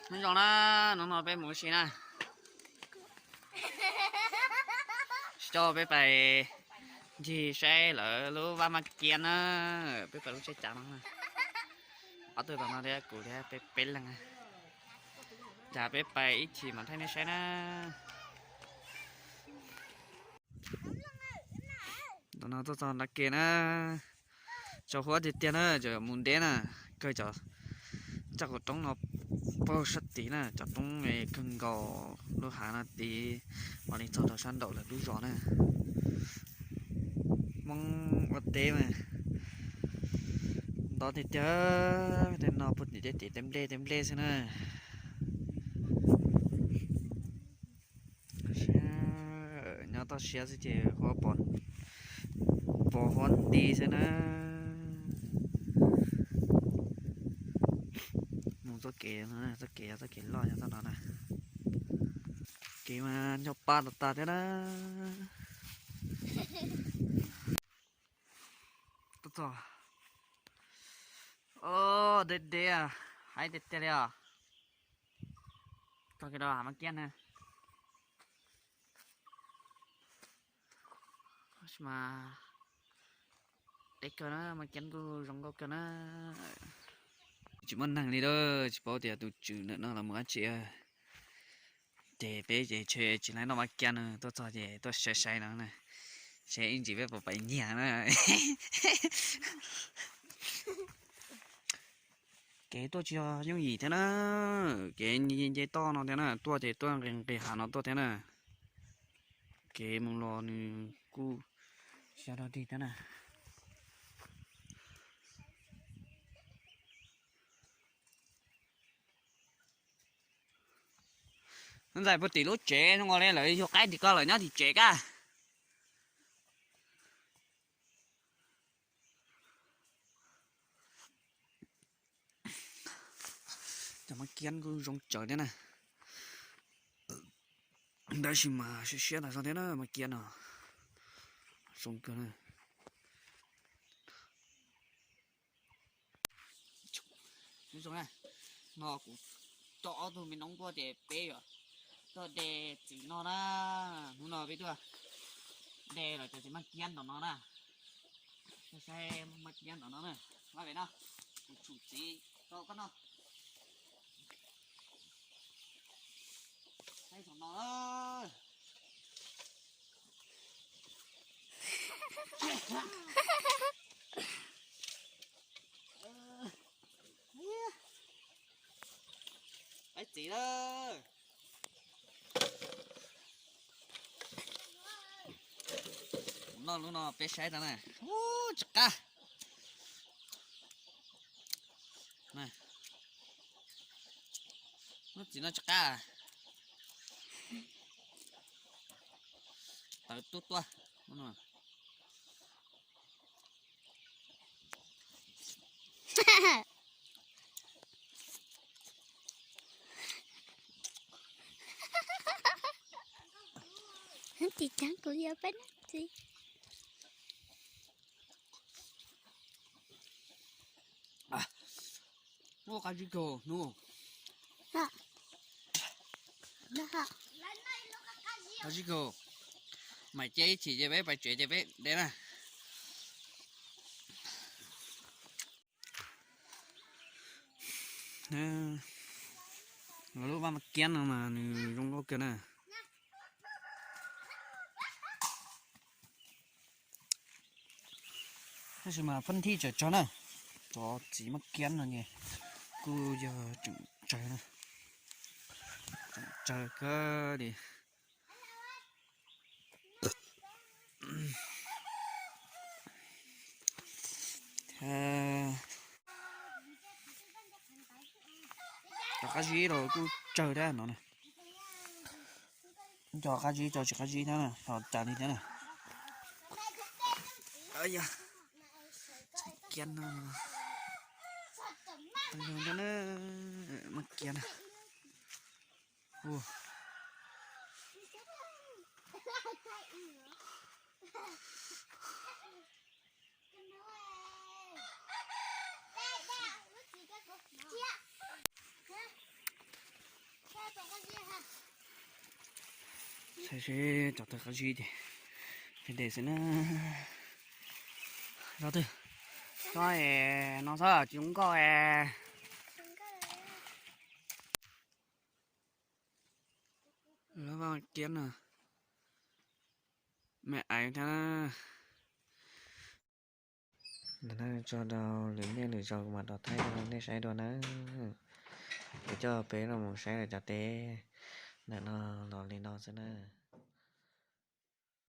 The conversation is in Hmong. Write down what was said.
Nyob zoo na, hnub no peb mus ua si na. Coj peb pais ncig saib lawv lub vaj maj kiab na, peb pais lub tsheb cav no na. Ob tug tom no thiab kuv thiab peb peb leeg. Cas peb pais ib chim mam thaij nej saib na. Tom no tuaj txog nrab ke na, tsaus huab tiag tiag na, cov mus deb na, kawg cov, cov qhov roob no puag sab tid na, cov roob kawg nkaus lub hav no tid, mam li txog rau sab nraum lawv lub zos na. Hmoob ua teb mas ntau tiag tiag, tej no puag tim tej tim tej nplej tej nplej xwb na. Nyob toj siab xwb ces huab pos, pos huab nti xwb na. Mus txoj kev, txoj kev yog txoj kev loj yog txoj no na. Kev mas ncho pa tas tas thiab na. Tuaj txog, o, deb deb, haib tiag tiag li os. Txog kiag rau hav maj kiab na. Mas deb kawg na, maj kiab kuj zoo nkauj kawg na. Tsis muaj neeg li lauj, tsis paub tias tus tswv ntawm no los mus dab tsi. Ces peb ces tsis laib noj maj kiab no, tuaj txog ces tuaj saib saib no na, saib ib ntsis peb puas pais nyiag na. Kev tuaj tsis yog yooj yim thiab na, kev nce toj no thiab na, tuaj ces tuaj nqis nqis hav no tuaj thiab na. Kev mus los nws kuj tsis yog dog dig thiab na. Ntxais puag tim lub tsev zoo li lawv yug qaib tim ko lawm nyob tim tsev kab. Cov maj kiab kuj zoo tsawv thiab na. Tab sis mas siab siab tas zog thiab na, maj kiab no zoo kawg na. No kuv coj ob tug me noob tuaj ces peb yuav tuaj de txiv no na. Hnub no peb tuaj de los cov txiv maj kiab tom no na. Saib maj kiab tom no na. Vaj pem no, kuv tshum txiv rau koj no. Saib tom no. Peb txiv lawm. Kuv noj lub no peb saib tau na. Ub, tsis qab. Lub txiv no tsis qab. Tawv tuaj tuaj. Tsis tau kuv yog peb txiv. Hnub qab zib kawg hnub. Qab zib kawg. Mam cia ib chim ces peb pais tsev ces peb de na. Lub vaj maj kiab no mas nws zoo nkauj kawg na. Tab sis mas pheej thij tsawm tsawg na. Cov txiv maj kiab no ces kuj yog tseem tsawg na. Tseem tsawg kawg li. Cov qab zib los kuj tsawg thiab no na. Cov qab zib cov tsis qab zib thiab na, ho cas li thiab na. Kiab no, maj kiab na. Thaij seb cov tawg qab zib ces, ces xwb na. Zog twg? Tsob es no xwb tsis zoo nkauj es. Lub vaj kiab no, me aiv thiab na. Ntawm no tso rau lwm niaj lwm zaus kuv mam rov thaij rau nej saib dua na. Kuv coj peb los mus saib lawv cov teb ntawm no los li no xwb na.